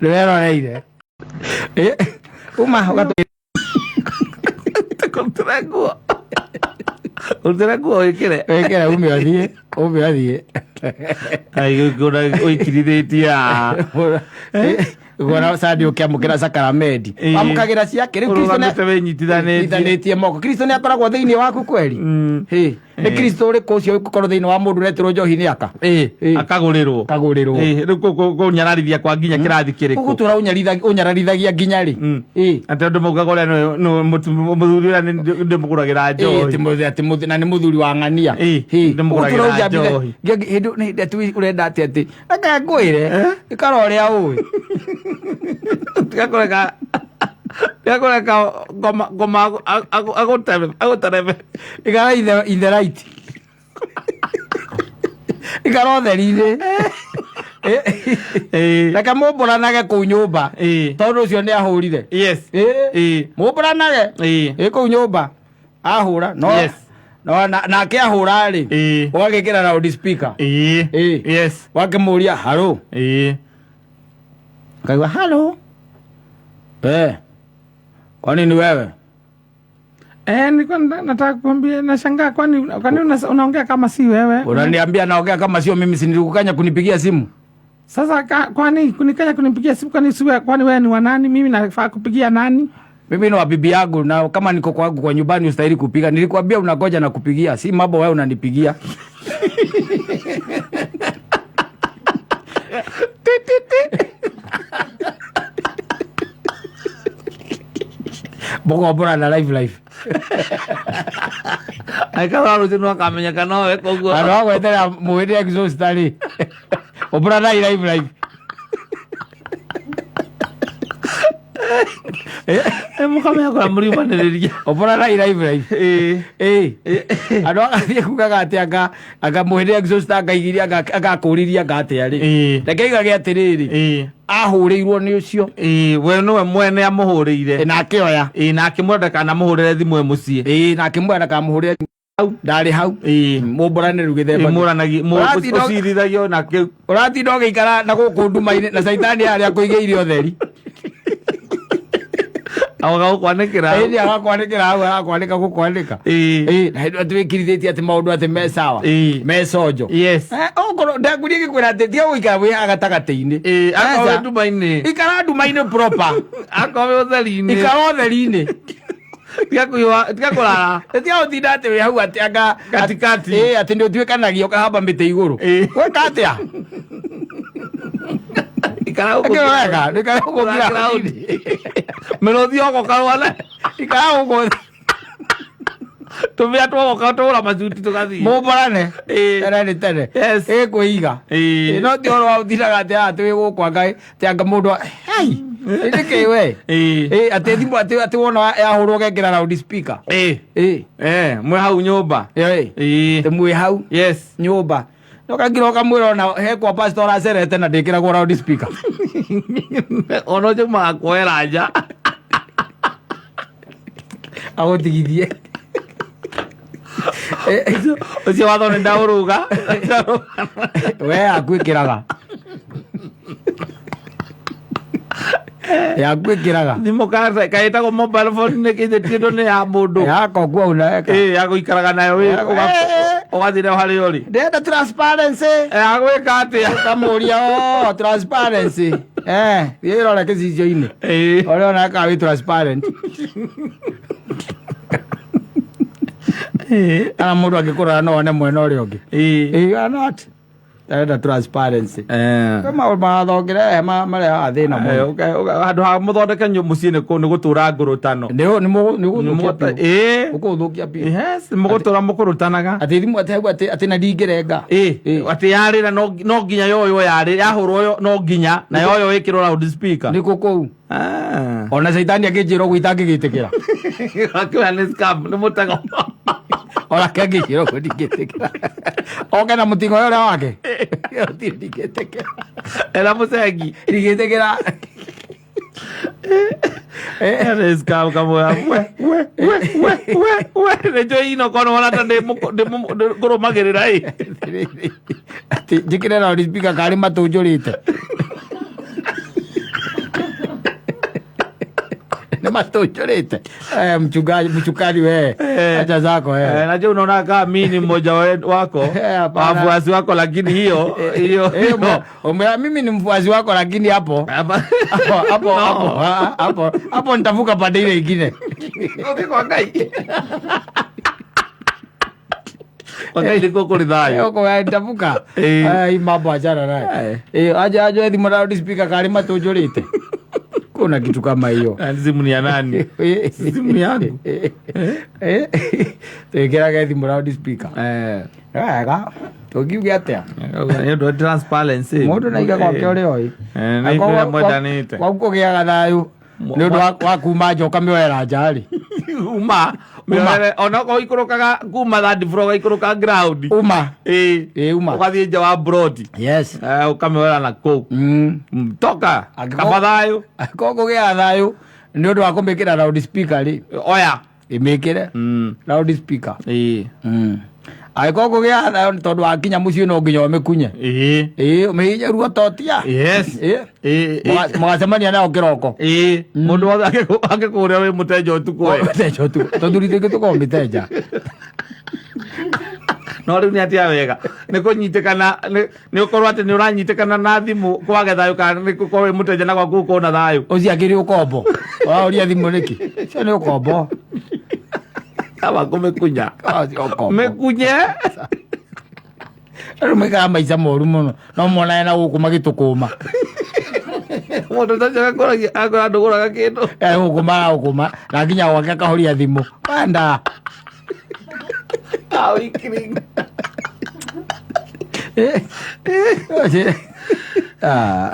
Nĩ weroreire. Eh, uma ũgatũ Kũrutĩra nguo. Kũrutĩra nguo wĩkĩre. Wĩkĩre ume ũthiĩ, ume ũthiĩ. Ai ũikirithĩtie. Gona sandi ũkĩamũkĩra sakaramenti. Ĩĩ. Wamũkagĩra ciake rĩu Kristo nĩ Ũrũgamĩte wĩnyitithanĩtie. Nyitanĩtie moko. Kristo nĩ akoragwo thĩinĩ waku kweri. Hĩ. Nĩ Kristo ũrĩkũ ũcio ũgũkorwo thĩinĩ wa mũndũ ũreterwo njohi nĩ aka? Ĩĩ. Ĩĩ. Akagũrĩrwo. Akagũrĩrwo. Ĩĩ, rĩu kũnyararithia kwa nginya kĩrathi kĩrĩkũ? Ũgũtũra ũnyararithagia nginya rĩ? Ĩĩ. Atĩ andũ maugaga ũrĩa mũthuri ũrĩa ndĩmũgũragĩra Ĩĩ, njohi. atĩ atĩ na nĩ mũthuri wa ng'ania. Ĩĩ, Hĩ. ndĩmũgũragĩra Ũgũtũra ũnjambire- njohi. hĩndĩ nĩ hĩndĩ atĩ ũrenda atĩ atĩ reke ngwĩre ikara ũrĩa ũĩ. Tiga kũreka tiga kũreka ngoma ngoma agũterebe. Ikara in the, in the right. Ikara ũtheri-inĩ. Ĩĩ. Reke mũmbũranage kũu nyũmba. Ĩĩ. Tondũ ũcio nĩ ahũrire. Yes. Ĩĩ. Ĩĩ. Mũmbũranage. Ĩĩ. Ĩ kũu nyũmba. Ahũra. No. Yes. No, nake ahũra rĩ. Ĩĩ. Ũgagĩkĩra loud speaker. Ĩĩ. Ĩĩ. Yes. Wakĩmũria haro. Ĩĩ. Kaigua halo. Eh. Kwani ni wewe? Eh, nilikuwa nataka kuambia nashangaa kwani kwani unaongea kama si wewe. Unaniambia naongea kama sio mimi, si nilikukanya kunipigia simu. Sasa kwani kunikanya kunipigia simu kwani si wewe, kwani wewe ni wa nani? Mimi nafaa kupigia nani? Mimi ni wa bibi yangu na kama niko kwangu kwa nyumbani ustahili kupiga. Nilikwambia unangoja na kupigia, si mambo wewe unanipigia. Ti, ti, ti. Mũgombora na live life. Aikara rũciũ no akamenyeka nowe koguo. Andũ a gwetera mũhĩndĩ exhaust rĩ. Ombora na live life. Mũkamenya kũrĩa mũriumanĩrĩria. Ombora na live life. Ĩĩ. Ĩĩ. Andũ agathiĩ kugaga atĩ anga anga mũhĩndĩ exhaust angaigirie agakũririe anga atĩa rĩ. Ĩĩ. Reke igage atĩrĩrĩ. Ĩĩ. Ahũrĩirwo nĩ ũcio. Ĩĩ, we nĩwe mwene amũhũrĩire. Na akĩoya. Ĩĩ, na akĩmwĩra ndakanamũhũrĩre thimũ e mũciĩ. Ĩĩ, na akĩmwĩra ndakamũhũrĩre hau ndarĩ hau. Ĩĩ. Mũmbũranĩru gĩthemba. Ĩĩ, mũranagi Ũratinda ũcirithagio na kĩu. Ũratinda ũgĩikara na gũkũ nduma-inĩ na caitani harĩa akũigĩire ũtheri. Agagũkwanĩkĩra. Ĩĩ, agakwanĩkĩra hau agakwanĩka gũkwanĩka. Ĩĩ. Ĩĩ, na hĩndĩ ĩyo twĩkirithĩtie atĩ maũndũ atĩ me sawa. Ĩĩ. Me conjo. Yes. Eh, okorwo ndakurie gĩkwĩra atĩ tiga gũikara wĩ gatagatĩ-inĩ. Ĩĩ, akorwo wĩ Aca. nduma-inĩ. Ikara nduma-inĩ proper. Akorwo wĩ ũtheri-inĩ. Ikara ũtheri-inĩ. Tiga kũiyũa, tiga kũrara. Tiga gũtinda atĩ wĩ hau atĩ anga Katikati. Ĩĩ, atĩ nĩ ũtuĩkanagia ũkahamba mĩtĩ igũrũ. Ĩĩ. Gwĩka atĩa? Ikara gũkũ. Ĩkĩra wega, ikara gũkũ Ground. Mĩrũthi yogoka rwana. Ikara gũkũ Tũmĩa twogoka tũgũra macuti tũgathiĩ. mũmborane. Ĩĩ. Tene nĩ tene. Yes. Ĩ kwĩiga. Ĩĩ. No ti ũhoro wa ũtindaga atĩ haha twĩ gũkũ anga atĩ anga mũndũ hei. Nĩkĩ we? Ĩĩ. Ĩ atĩ thimũ atĩ atĩ wona yahũrwo ũgekĩra loud speaker. Ĩĩ. Ĩ. Eh, mwĩ hau nyũmba. Ĩ. Ĩĩ. Atĩ mwĩ hau Yes. nyũmba. No kangira ũkamwĩra ona he kwa pastor ũracerete na ndĩkĩragwo loud speaker. Ona ũcio magakuoera nja. Agũtigithie. Ũcio watho nĩ ndaũrũga. We yaku ĩkĩraga. Yaku ĩkĩraga. Thimũ kaĩtagwo mobile phone nĩ kĩndũ nĩ ya mũndũ. Yako kuo unaweka. Ĩĩ, ya gũikaraga nayo wĩ ũgathiĩ nayo harĩa ũrĩ. Ndĩrenda transparency. Ya gwĩka atĩa? Ũkamũria oh transparency. Eh, thiĩ wĩrore gĩcicio-inĩ. Ĩĩ. Ũrĩa ona kana wĩ transparent. Ĩĩ. Kana mũndũ angĩkũrora no one mwena ũrĩa ũngĩ. Ĩĩ. Ĩĩ, you are not. Ndĩrenda transparency. Eh. Kwĩ maũndũ marathongera marehaga thĩna mũno. Handũ ha mũthondeke mũciĩ nĩ gũtũra ngũrũtano. Nĩ nĩ gũthũkia biũ. Ĩĩ. Ũkũthũkia biũ. Yes, mũgũtũra mũkũrũtanaga. Atĩ thimũ atĩ hau atĩ atĩ na ndingĩrenga. Ĩĩ. Ĩĩ. Atĩ yarĩra no nginya yoywo yarĩ yahũrwo yo no nginya na yoyo ĩkĩrwo loud speaker. Nĩ kũ kũu. Ah. Ona caitani angĩnjĩra ũguo itangĩgĩtĩkĩra. Akĩoya nĩ scam, nĩ mũtego. Onake angĩnjĩra ũguo ndingĩtĩkĩra. Oke na mũting'oe ũrĩa wake. Gũtirĩ ndingĩtĩkĩra. Ena mũcengi. Ndingĩtĩkĩra. Nĩ scam kamwe. We we we we we we nĩ njũĩ ino kono wona ta ndĩ ngũrũmagĩrĩra ĩ. Atĩ njĩkĩre loud speaker karĩ matũ njũrĩte. Matũnjũrĩte. Eh, mchungaji, mchukani we. Eh. Acha zako eh. Eh, najua unaona kama mimi ni mmoja wako Eh, hapana. wafuasi wako, lakini hiyo hiyo Eh, hiyo mimi ni mfuasi wako lakini hapo Hapa- hapo hapo No. hapo hapo hapo nitavuka pande ile ingine. Gũthiĩ kwa Ngai. Kwa Ngai nĩkuo kũrĩ thayũ. Huko wewe nitavuka. Eh. Eh, hii mambo achana naye. Eh. Eh, aje aje thimũ na loudspeaker kali matũnjũrĩte. Kuna kitu kama hiyo. Na simu ni ya nani? Simu ni yangu. Eh. Twĩkĩrage thimũ loudspeaker. Eh. Wega. Tũngiuge atĩa? Nĩ ũndũ wa transparency. Mũndũ naiga gwake ũrĩa oĩ. Eh, na ithuĩ arĩa mwendanĩte. Kwaku kũgĩaga thayũ nĩ ũndũ wa kuma nja ũkamĩoera nja rĩ. Uma. Mĩoere onokorwo ikũrũkaga kuma third floor ũgaikũrũka ground. Uma. Ĩĩ. Ĩĩ, uma. Ũgathiĩ nja wa broti. Yes. Eh, ũkamĩoera na kũu. Toka. Angĩkorwo- Kaba thayũ. Angĩkorwo kũgĩaga thayũ nĩ ũndũ wa kũmĩkĩra loudspeaker rĩ. Oya. Ĩmĩkĩre loudspeaker. Ĩĩ. Angĩkorwo kũgĩaga thayũ nĩ tondũ wakinya mũciĩ no nginya ũmĩkunye. Ĩĩ. Ĩĩ, ũmĩhihinye ruototia. Yes. Ĩĩ. Ĩĩ. Ĩĩ. Mũgacemania nayo kĩroko. Ĩĩ. Mũndũ wothe angĩkũrĩa wĩ mũtenja ũtukũ we. Mĩtenja ũtukũ. Tũthuri tũingĩ tũkoragwo mĩtenja. No rĩu nĩ atĩa wega nĩ kũnyitĩkana nĩ ũkorwo atĩ nĩ ũranyitĩkana na thimũ kwage thayũ kana nĩ gũkorwo wĩ mũtenja na gwaku gũkorwo na thayũ. Ũcio akĩrĩ ũkombo. Ũraũria thimũ nĩkĩ? Ũcio nĩ ũkombo. Kaba kũmĩkunya. Ũcio ũkombo. Mĩkunye. Rĩu maikaraga maica moru mũno. No monane na gũkũ magĩtũkũma. Mũndũ ũcio agakũragia akora ndũgũraga kĩndũ. Eh, gũkũ maragũkũma na nginya gwake akahoria thimũ. Wenda. Ah, wikiri. Eh. Ah.